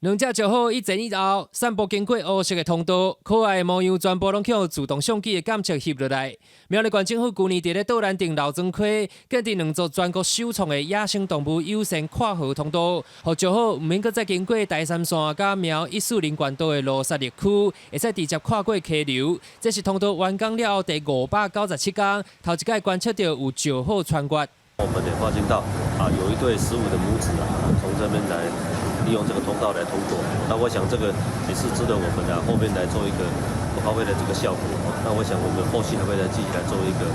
兩隻石虎一前一後散步經過烏色的通道，可愛的模樣全部攏予自動相機的監測翕落來。苗栗縣政府舊年佇咧桌蘭鎮老莊溪建立兩座全國首創的野生動物友善跨河通道，予石虎毋免閣再經過台三線佮苗140縣道的路殺綠區，會使直接跨過溪流。這是通道完工了後第597工，頭一擺觀測著有石虎穿越。我們也發現到啊，有一對15的母子啊，從這邊來利用這個通道來通過。那我想這個也是值得我們啊後面來做一個發揮的這個效果。那我想我們後續還會再繼續來做一個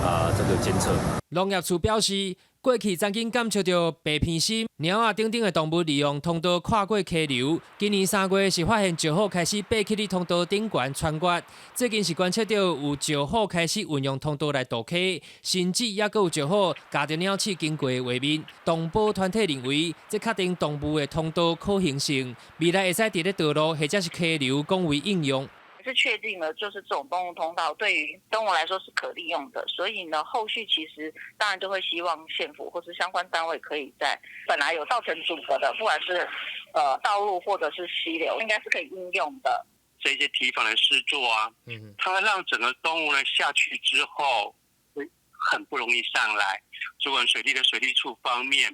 啊這個監測。農業處表示，過去曾經監測著白鼻心、貓仔等等的動物利用通道跨過溪流。今年3月是發現石虎開始爬起佇通道頂懸穿越。最近是觀測著有石虎開始運用通道來渡溪，甚至猶閣有石虎咬著鳥鼠經過的畫面。動保團體認為，這確定動物的通道可行性，未來會使佇咧道路或者是溪流廣為應用。是確定了，就是這種動物通道對於動物來說是可利用的，所以呢，後續其實當然就會希望縣府或是相關單位可以在本來有造成阻隔的，不管是道路或者是溪流，應該是可以應用的。這些堤防的施作啊，它讓整個動物呢下去之後會很不容易上來。主管水利的水利處方面，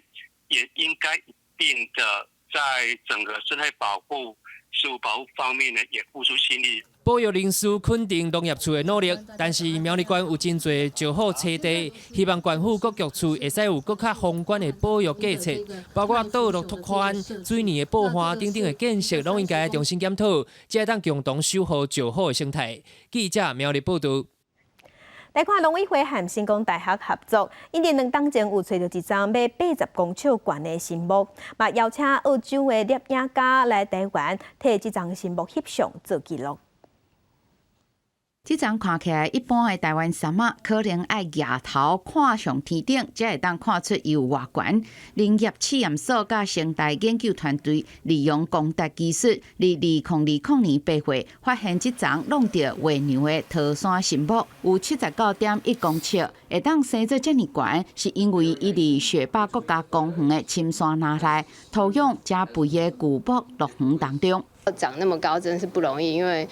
也應該一併的在整個生態保護、食物保護方面呢，也付出心力。保育人士肯定農業處的努力，但是苗栗縣有真濟石虎棲地，希望縣府各局處會使有閣較宏觀的保育計策，包括道路拓寬、水泥的補岸等等的建設，攏應該重新檢討，才會當共同守護石虎的生態。記者苗栗報導。來看農委會和成功大學合作，𪜶佇2冬前有揣著一欉欲80公尺懸的神木，嘛邀請澳洲的攝影家來台灣，替這欉神木翕相做記錄。這叢看起來一般的台灣杉仔，可能愛額頭看上天頂，才會當看出伊有偌懸。林業試驗所佮生態研究團隊利用光達技術，佇2020年8月發現這叢弄著月娘的桃山神木，有79.1公尺，會當生做遮爾懸，是因為伊佇雪霸國家公園的深山林內，土壤誠肥的巨木樂園當中。長那麼高真是不容易，因為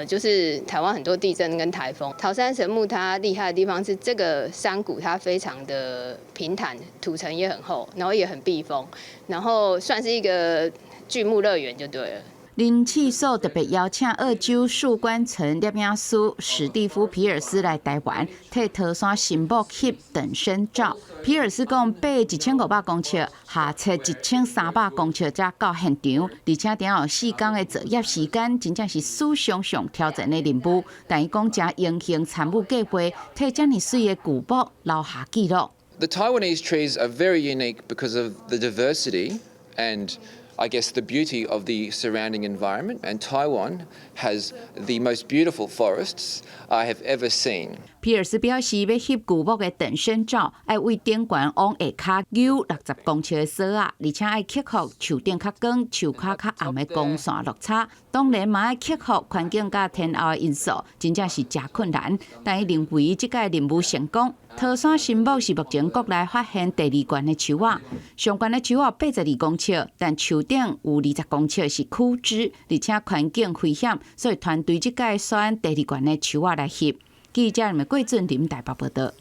就是台灣很多地震跟颱風。桃山神木它厲害的地方是這個山谷它非常的平坦，土層也很厚，然後也很避風，然後算是一個巨木樂園就對了。林試所特別邀請澳洲樹冠層攝影師史蒂夫皮爾斯來台灣，替桃山神木翕等身照。皮爾斯講，爬1500公尺，下切1300公尺才到現場，而且頂有4工的作業時間，真正是史上上挑戰的任務。但伊講，誠榮幸參與計劃，替遮爾媠的巨木留下記錄。 The Taiwanese trees are very unique because of the diversity and, I guess, the beauty of the surrounding environment, and Taiwan has the most beautiful forests I have ever seen. 皮爾斯表示，欲翕巨木的等身照，愛對頂懸往下跤扭60公尺的索仔，而且愛克服樹頂較光、樹跤較暗的光線落差。當然嘛愛克服環境佮天候的因素，真正是誠困難。但伊認為這擺任務成功。桃山神木是目前國內發現第二懸的樹仔，上懸的樹仔82公尺，但樹頂有20公尺是枯枝，而且環境危險，所以團隊這擺選第二懸的樹仔來翕。記者麥桂俊林台北報道。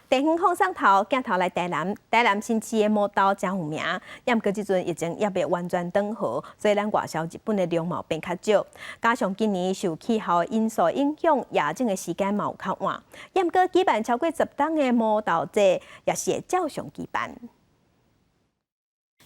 地方放送頭鏡頭來台南，台南新市的毛豆誠有名，毋過這陣疫情猶未完全轉好，所以咱外銷日本的量嘛變較少。加上今年受氣候因素影響，芽種的時間嘛有較晚。毋過舉辦超過10冬的毛豆節，也是會照常舉辦。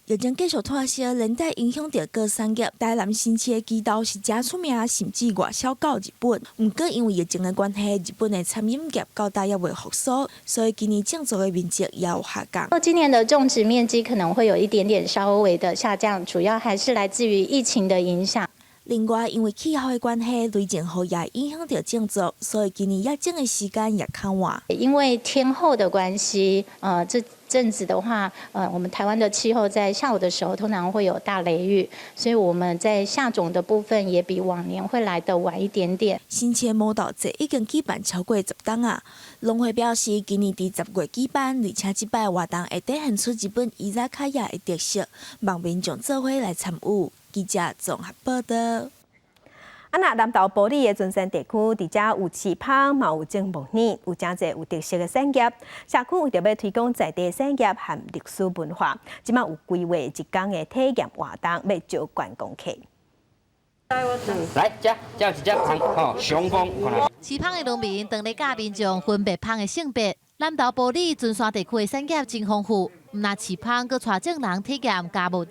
疫情繼續拖燒，連帶影響著各產業。台南新市的枝豆是誠出名，甚至外銷到日本。毋過因為疫情的關係，日本的餐飲業到今猶未復甦，所以今年種植的面積也有下降。今年的種植面積可能會有一點點稍微的下降，主要還是來自於疫情的影響。另外，因為氣候的關係，雷陣雨也影響著種植，所以今年芽種的時間也較晚。因為天候的關係，這陣子的話，我們台灣的氣候在下午的時候通常會有大雷雨，所以我們在下種的部分也比往年會來得晚一點點。新市毛豆節已經舉辦超過10冬啊！農會表示，今年佇10月舉辦，而且這擺活動會體現出日本伊扎卡亞的特色，望民眾做伙來參與。記者綜合報道。啊，若南投埔里的船山地區，佇遮有飼蜂，嘛有種木耳，有誠濟有特色的產業。社區為著欲推廣在地產業和歷史文化，這擺有規劃一工的體驗活動，欲招觀光客。來，這這有一隻蜂，吼，雄蜂。飼蜂的農民當咧教民眾分別蜂的性別。南投埔里船山地區的產業真豐富，毋但飼蜂，閣帶眾人體驗莢木耳、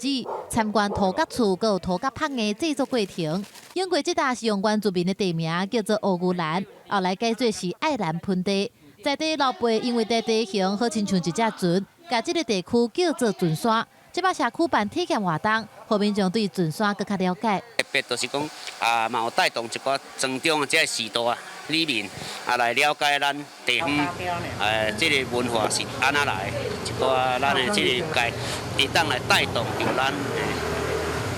參觀塗角厝，閣有塗角蜂的製作過程。永過這搭是用原住民的地名叫做烏牛蘭，後來改做是愛蘭盆地。在地老輩因為這地形好親像一隻船，共這个地區叫做船山。這擺社區辦體驗活動，予民眾對船山閣較了解。特別就是講啊，嘛有帶動一寡莊中的這个序大里民啊來了解咱地方這个文化是按怎來，一寡咱的這个界會當來帶動著咱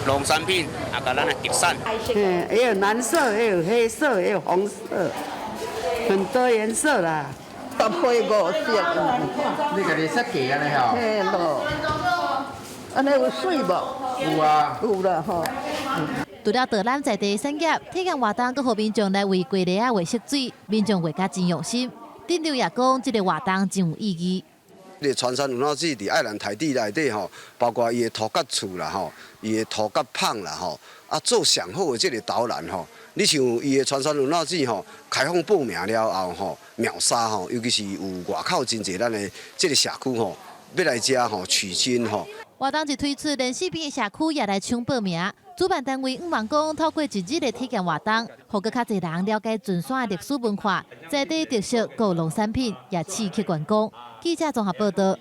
農產品啊，佮咱的特產。嗯，也有藍色，也有黑色，也有紅色，很多顏色啦。搭配五色。你家己設計按呢吼？嘿囉。按呢有媠無？有啊。有啦吼。除了導覽在地產業，體驗活動，閣予民眾來為雞螺仔畫色水，民眾畫甲真用心。鎮長也講，這个活動真有意義。這個船山文化史佇愛蘭台地內底吼，包括伊的塗角厝啦吼，伊的塗角蜂啦吼，啊做上好的這个導覽吼。你像伊的船山文化史吼，開放報名了後吼，秒殺吼，尤其是有外口真濟咱的這个社區吼，欲來遮吼取經吼。活動一推出，連四邊的社區也來搶報名。主辦單位向望講，透過一日的體驗活動，予閣較濟人了解船山的歷史文化、在地特色、閣農產品，也刺激觀光。記者綜合報道。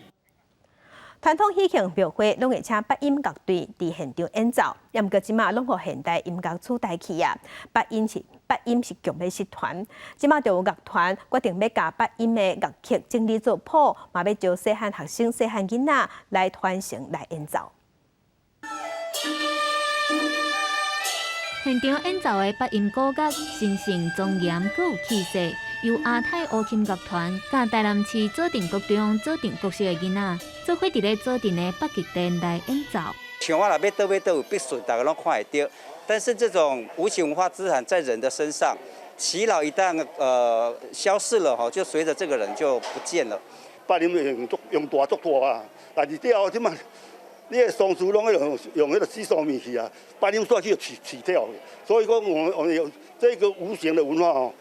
傳統喜慶廟會攏會請八音樂隊佇現場演奏，毋過這馬攏予現代音樂取代去啊。八音是強欲失傳，這馬就有樂團決定欲共八音的樂曲整理做譜，嘛欲招細漢學生、細漢囡仔來傳承來演奏。現場演奏的八音古樂，神聖莊嚴，閣有氣勢。由亞太烏琴樂團佮台南市左鎮國中左鎮國小的囡仔，做伙佇咧左鎮的北極殿來演奏。像我若欲佗欲佗有筆順，大家攏看會著。但是這種無形文化資產在人的身上，耆老一旦消逝了吼，就隨著這個人就不見了。八音用足用大足大啊，但是了後這馬，你的喪事攏用彼個洗喪物去啊，八音煞去去去掉。所以講，我們有這個無形的文化哦，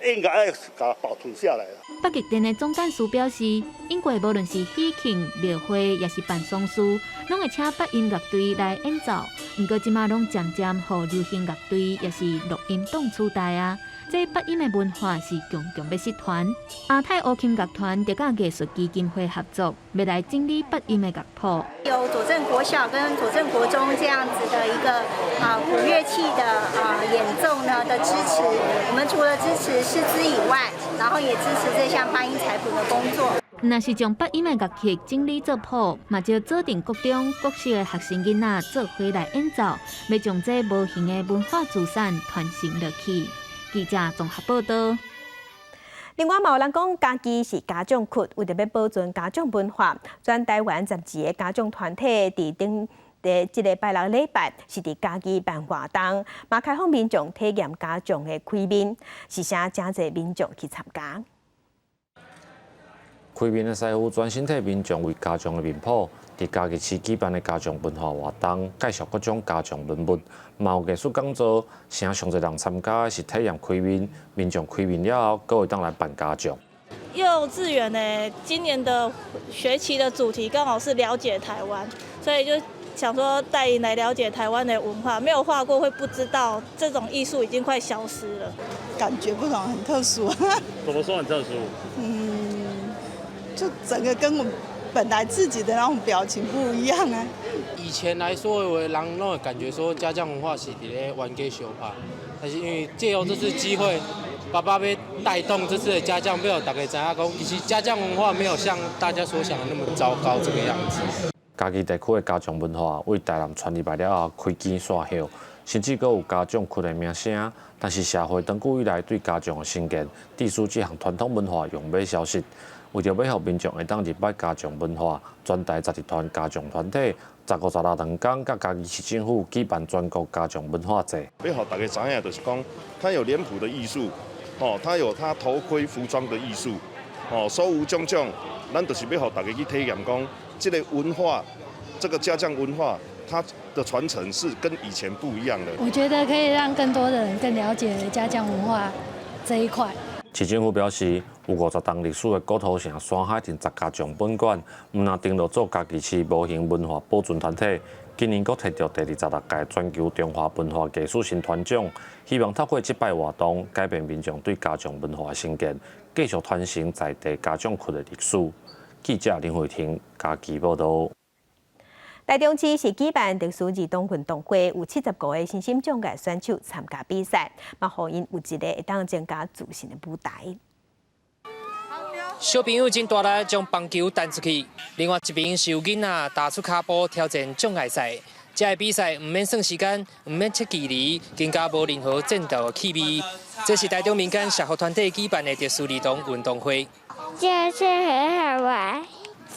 應該愛共保存下來。北極殿的總幹事表示，因過無論是喜慶、廟會，抑是辦喪事，攏會請八音樂隊來演奏。毋過這馬攏漸漸予流行樂隊，抑是錄音檔取代啊。這八音的文化是強強欲失傳。亞太烏琴樂團就佮藝術基金會合作，欲來整理八音的樂譜。有左鎮國小跟左鎮國中這樣子的一個古樂器的演奏呢的支持，我們除了支持師資以外，然後也支持這項八音採譜的工作。若是將八音的樂曲整理做譜，嘛招左鎮國中國小的學生囡仔做伙來演奏，欲將這無形的文化資產傳承落去。記者綜合報道。另外，嘛有人講家己是家長曲，為著欲保存家長文化，全台灣12個家長團體佇頂佇這个拜六禮拜是佇嘉義辦活動，嘛開放民眾體驗家將的開麵，是啥誠濟民眾去參加。開麵的師傅專心替民眾為家將的麵譜，佇嘉義市舉辦的家將文化活動，介紹各種家將文物，嘛有藝術講座。啥上濟人參加的是體驗開麵，民眾開麵了後，閣會當來扮家將。幼稚園呢，今年的學期的主題剛好是了解台灣，所以就想說帶𪜶來了解台灣的文化。沒有畫過會不知道，這種藝術已經快消失了。感覺不同，很特殊。怎麼說很特殊？就整個跟我本來自己的那種表情不一樣啊。以前來說，有的人攏會感覺說家將文化是佇咧冤家相拍，但是因為借由這次機會，爸爸欲帶動這次的家將，欲予大家知影講，其實家將文化沒有像大家所想的那麼糟糕這個樣子。嘉義地區的家將文化對台南傳入來了後，開枝散葉，甚至閣有家將曲的名聲。但是社會長久以來對家將的成見，致使這項傳統文化用欲消失。為著欲予民眾會當認捌家將文化，全台12團家將團體，15、16兩工，佮嘉義市政府舉辦全國家將文化節。欲予大家知影，就是講，它有臉譜的藝術，哦，它有它頭盔服裝的藝術，哦，所有種種，咱就是欲予大家去體驗，講這个文化，這個家將文化，它的傳承是跟以前不一樣的。我覺得可以讓更多的人更了解家將文化這一塊。市政府表示，有50冬歷史的古土城山海鎮十家將本館，毋但登錄做嘉義市無形文化保存團體，今年閣摕著第26屆全球中華文化藝術新團獎，希望透過這擺活動，改變民眾對家將文化的成見，繼續傳承在地家將曲的歷史。記者林慧婷嘉義報道。台中市是舉辦特殊兒童運動會，有75個身心障礙選手參加比賽，嘛予𪜶有一個會當增加自信的舞台。小朋友真大力將棒球彈出去，另外一邊是有囡仔踏出跤步挑戰障礙賽。這个比賽毋免算時間，毋免測距離，更加無任何戰鬥的氣味。這是台中民間社福團體舉辦的特殊兒童運動會。這次很好玩，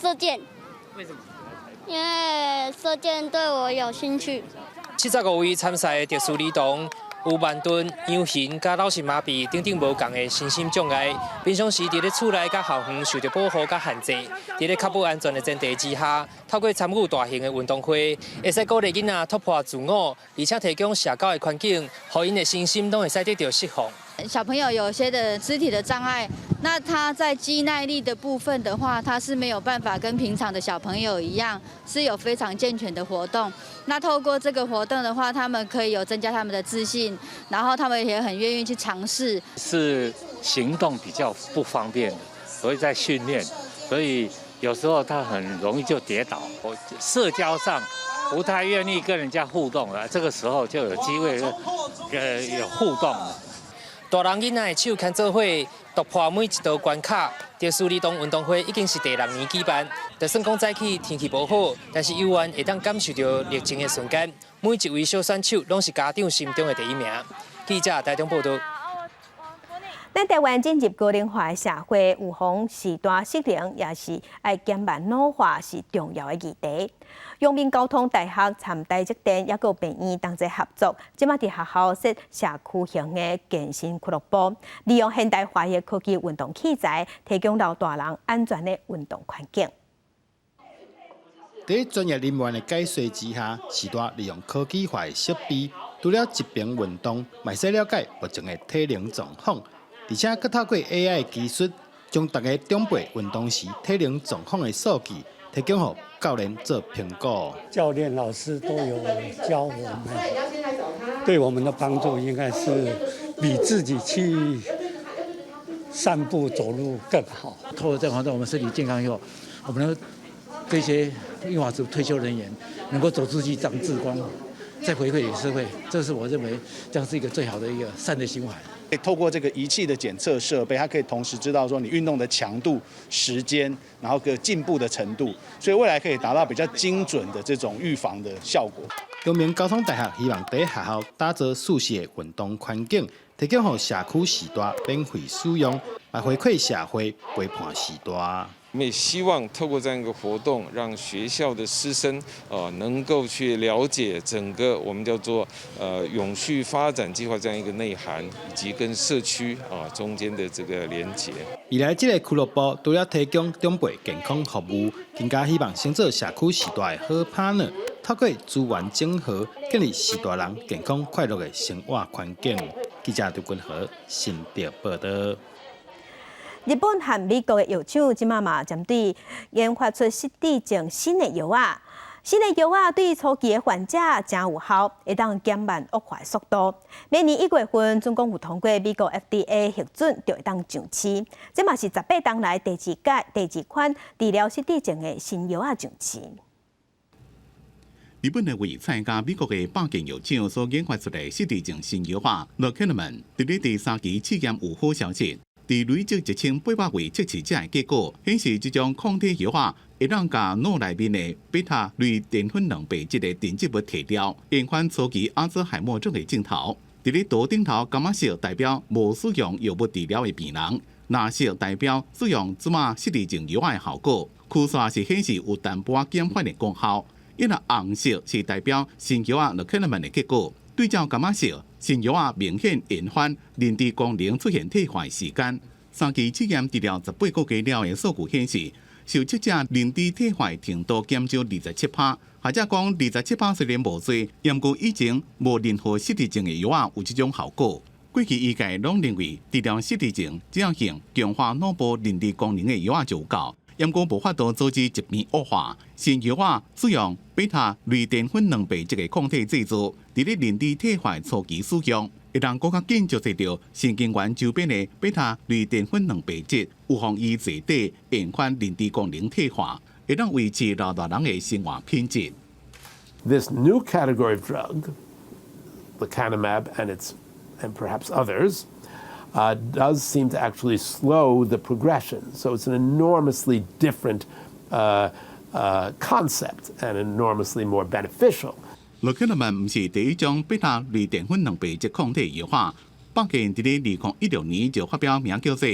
射箭。為什麼？因為射箭對我有興趣。75位參賽的特殊兒童，有慢鈍、樣形佮腦性麻痹等等無仝的身心障礙，平常時佇咧厝內佮校園受著保護佮限制，佇咧確保安全的前提之下，透過參與大型的運動會，會使鼓勵囡仔突破自我，而且提供社交的環境，予𪜶的身心攏會使得著釋放。小朋友有些的肢體的障礙，那他在肌耐力的部分的話，他是沒有辦法跟平常的小朋友一樣，是有非常健全的活動。那透過這個活動的話，他們可以有增加他們的自信，然後他們也很願意去嘗試。是行動比較不方便，所以在訓練，所以有時候他很容易就跌倒，社交上不太願意跟人家互動了，這個時候就有機會，有互動。大人囡仔的手牽做伙，突破每一道關卡。特殊兒童運動會已經是第六年舉辦，就算講早起天氣無好，但是猶原會當感受著熱情的瞬間。每一位小選手攏是家長心中的第一名。記者台中報道。咱台灣進入高齡化的社會，預防序大失能，也是愛減慢老化，是重要的議題。陽明交通大學參台積電抑閣有病院同齊合作，這馬佇學校設社區型的健身俱樂部，利用現代化的科技運動器材，提供老大人安全的運動環境。佇專業人員的解說之下，序大利用科技化的設備，除了一邊運動，嘛會使了解目前的體能狀況。而且，閣透過 AI 技術，將逐个長輩運動時體能狀況的數據提供予教練做評估。教練老師都有教我們，對我們的幫助應該是比自己去散步走路更好。透過這個活動，我們身體健康以後，我們這些銀髮族退休人員能夠走出去長志光，再回饋給社會，這是我認為這樣是一個最好的一個善的循環。透過這個儀器的檢測設備，它可以同時知道說你運動的強度、時間，然後個進步的程度，所以未來可以達到比較精準的這種預防的效果。陽明交通大學希望佇學校打造舒適的運動環境，提供予社區序大免費使用，來回饋社會陪伴序大。我們也希望透過這樣一個活動，讓學校的師生能夠去了解整個我們叫做永續發展計劃這樣一個內涵，以及跟社區啊中間的這個連結。未來這個俱樂部除了提供長輩健康服務，更加希望成做社區序大的好拍檔，透過資源整合，建立序大人健康快樂的生活環境。記者劉君和新竹報道。日本和美國的藥廠這馬嘛針對研發出失智症新的藥仔，新的藥仔對初期的患者誠有效，會當減慢惡化速度。明年1月份準講有通過美國 FDA 核准，就會當上市。這嘛是18冬來第二屆第二款治療失智症的新藥仔上市。日本的衛彩佮美國的百健藥廠所研發出來失智症新藥仔，lecanemab，佇咧第三期試驗有好消息。佇累積1800位測試者的結果顯示，這種抗體藥仔會當共腦內面的貝塔類澱粉蛋白質的沉積物提掉，延緩初期阿茲海默症的症頭。佇咧圖頂頭，柑仔色代表無使用藥物治療的病人，藍色代表使用這馬失智症藥仔的效果。曲線是顯示有淡薄仔減緩的功效，伊若紅色是代表新藥仔 lecanemab 的結果。對照柑仔色，新藥仔明顯延緩認知功能出現退化的時間。三期試驗治療18個月了的數據顯示，受測者認知退化程度減少27%，或者講27%雖然無濟，毋過以前無任何失智症的藥仔有這種效果。過去醫界攏認為治療失智症只要用強化腦部認知功能的藥仔就有夠，毋過無法度阻止疾病惡化。新藥仔使用貝塔類澱粉蛋白質的抗體製造，佇咧認知退化初期使用，會當閣較緊接觸著神經元周邊的貝塔類澱粉蛋白質，有予伊坐底延緩認知功能退化，會當維持老大人的生活品質。 This new category of drug, lecanemab and perhaps others, does seem to actually slow the progression. So it's an enormously different concept and enormously more beneficial. lecanemab 毋是第一種貝塔類澱粉蛋白質抗體藥仔，百健佇咧2016年就發表名叫做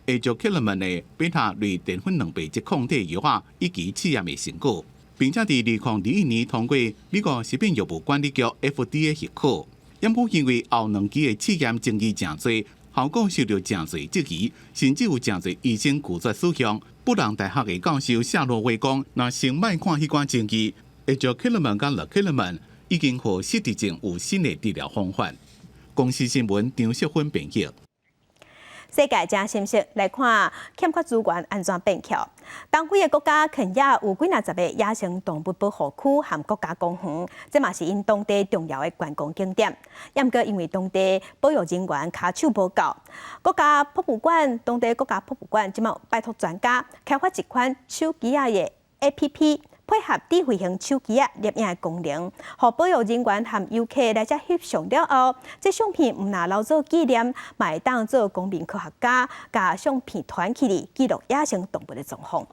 aducanumab 的貝塔類澱粉蛋白質抗體藥仔一期試驗的成果，並且佇2021年通過美國食品藥物管理局 FDA 許可。毋過因為後兩期的試驗爭議誠濟，效果受著誠濟質疑，甚至有誠濟醫生拒絕使用。布朗大學的教授夏洛威講，若先莫看彼寡爭議，aducanumab 佮 lecanemab 已經予失智症有新的治療方法。公視新聞張淑芬編譯。世界真信息來看欠缺資源按怎變巧。東非的國家肯亞有幾若十个野生動物保護區和國家公園，這嘛是𪜶當地重要的觀光景點。毋過因為當地保育人員跤手無夠，國家博物館當地國家博物館這馬拜託專家開發一款手機仔的 APP。配合智慧型手機仔攝影的功能，予保育人員和遊客來遮翕相了後，這相片毋但留做紀念，嘛會當做公民科學家，共相片傳起來記錄野生動物的狀況。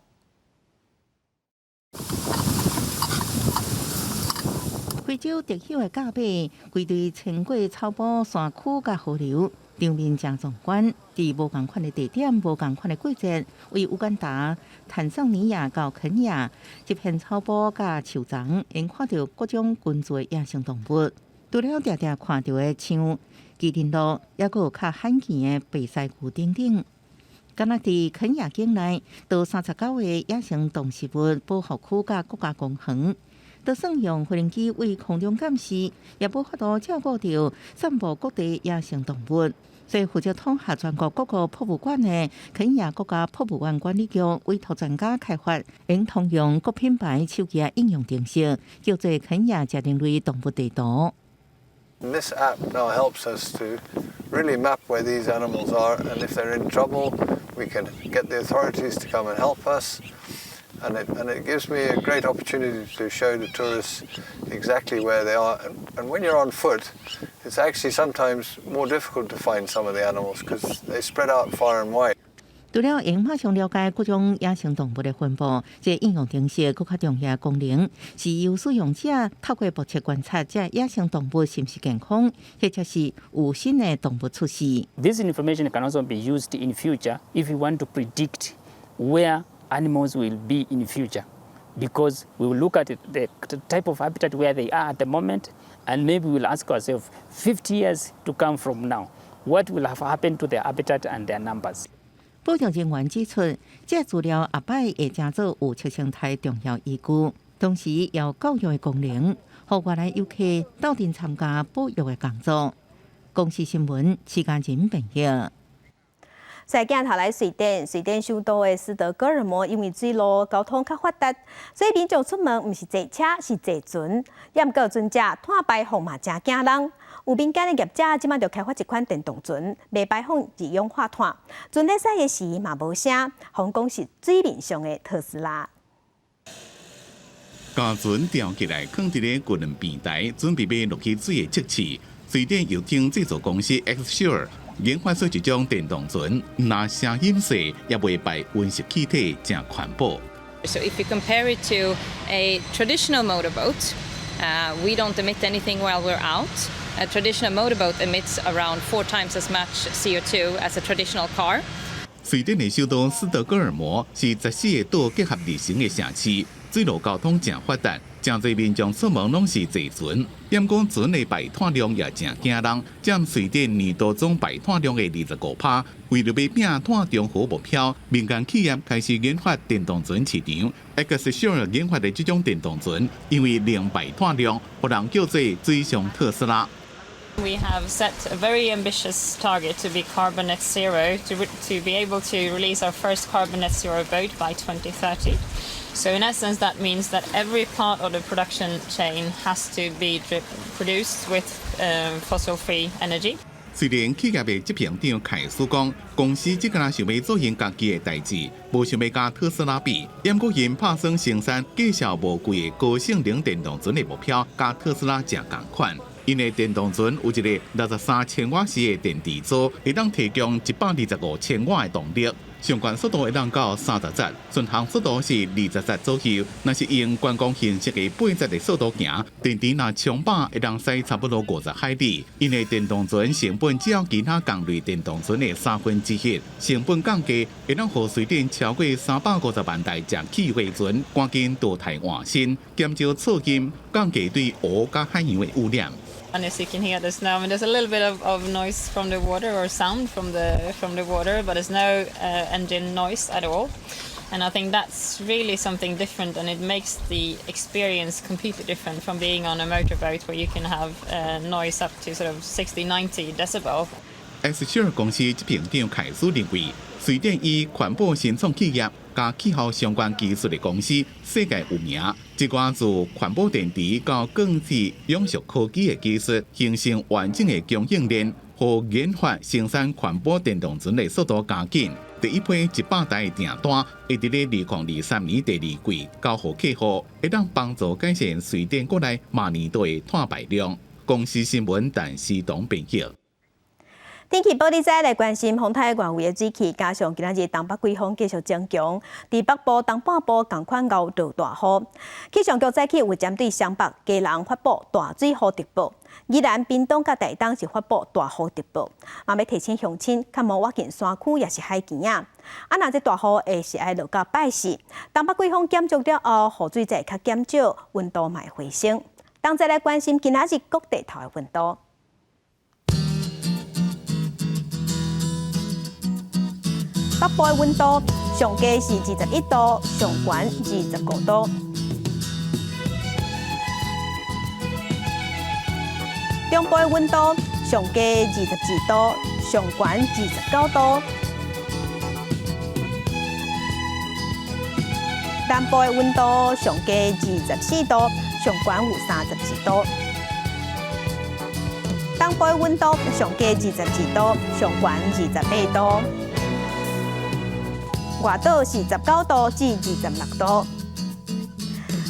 非洲特有的甲馬，規隊穿過草坡、山區佮河流，場面誠壯觀。佇無仝款的地點、無仝款的季節，為烏干達、坦桑尼亞到肯亞，這片草坡佮樹叢，會看著各種群聚的野生動物。除了定定看著的像麒麟鹿，猶閣有較罕見的白犀牛等等。敢若佇肯亞境內，都39個野生動植物保護區佮國家公園。就算用飛行機對空中監視，也無法度照顧著散布各地野生動物。所以負責統合全國各個博物館的肯亞國家博物館管理局委託專家開發，用通用各品牌手機應用程式，叫做肯亞食人類動物地圖。 This app now helps us to really map where these animals are, and if they're in trouble, we can get the authorities to come and help us. And it gives me a great opportunity to show the tourists exactly where they are. And when you're on foot, it's actually sometimes more difficult to find some of the animals because they spread out far and wide. 除了會馬上了解各種野生動物的分布，這個應用程式閣較重要的功能是由使用者透過目測觀察這野生動物是毋是健康，或者是有新的動物出世。 This information can also be used in future if you want to predict where animals will be in future, because we will look at the type of habitat where they are at the moment, and maybe we'll ask ourselves 50 years to come from now, what will have happened to their habitat and their numbers? 保育人員指出，這資料後擺會成做預測生態重要依據，同時也有教育的功能，予外來遊客鬥陣參加保育的工作。公視新聞，徐家仁編譯。再鏡頭來瑞典，瑞典首都的斯德哥爾摩，因為水路交通較發達，所以民眾出門毋是坐車，是坐船。毋過船隻碳排放嘛誠驚人，有民間的業者這馬就開發一款電動船，袂排放二氧化碳。船咧駛的時嘛無聲，予人講是水面上的特斯拉。共船吊起來，囥佇咧軍輪平台，準備欲落去水的測試。瑞典遊艇製造公司 X Shore 研發出一種電動船，毋但聲音細，也袂排溫室氣體，誠環保。 So if you compare it to a traditional motorboat, we don't emit anything while we're out. A traditional motorboat emits around four times as much CO2 as a traditional car. 瑞典的首都斯德哥爾摩是14個島結合而成的城市，水路交通誠發達，誠濟民眾出門攏是坐船。毋過船的排碳量也誠驚人，佔瑞典年度總排碳量的25%。為著欲拚碳中和目標，民間企業開始研發電動船市場。X Shore 研發的這種電動船，因為零排碳量，予人叫做水上特斯拉。 We have set a very ambitious target to be carbon net zero, to be able to release our first carbon net zero boat by 2030. So in essence, that means that every part of the production chain has to be produced with fossil-free energy. 雖然企業的執行長凱斯講，公司只干焦想欲做𪜶家己的代誌，無想欲佮特斯拉比。毋過𪜶拍算生產價數無貴的高性能電動船的目標，佮特斯拉誠仝款。𪜶的電動船有一個63千瓦時的電池組，會當提供125千瓦的動力。上懸速度會當到30節，巡航速度是20節左右。若是用觀光形式的8節的速度行，電池若充飽會當駛差不多50海里。𪜶的電動船成本只要其他同類電動船的1/3，成本降低，會當予瑞典超過350萬台蒸汽貨船趕緊淘汰換新，減少噪音，降低對湖佮海洋的污染。 And as you can hear, there's no, I mean, there's a little bit of noise from the water or sound from the water, but there's no engine noise at all. And I think that's really something different, and it makes the experience completely different from being on a motorboat where you can have noise up to sort of 60, 90 decibel. X-Share 公司執行長凱斯認為，瑞典以環保新創企業佮氣候相關技術的公司世界有名，這寡自環保電池到鋼製永續科技的技術，形成完整的供應鏈，予研發生產環保電動船的速度加緊。第一批100台訂單會佇咧2023年第二季交予客戶，會當幫助改善瑞典國內每年度的碳排量。公視新聞陳思東編輯。天氣報你知來關心風颱外圍的水汽，加上今仔日東北季風繼續增強，佇北部、東半部仝款𠢕落大雨。氣象局早起有針對雙北、基隆發布大水雨特報，宜蘭、屏東佮台東是發布大雨特報。嘛欲提醒鄉親，較無倚近山區抑是海墘仔。啊，若這大雨會是愛落到拜四，東北季風減弱了後，雨水才會較減少，溫度嘛會回升。當再來關心今仔日各地頭的溫度。北部的溫度上低是21度，上懸25度。中部的溫度上低22度，上懸29度。南部的溫度上低24度，上懸有32度。東部的溫度上低22度，上懸28度。外島是19度至26度。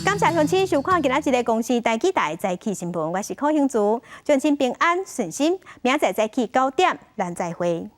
感謝鄉親收看今仔日的公視台語台早起新聞，我是柯興竹，祝親平安順心，明仔載早起9點，咱再會。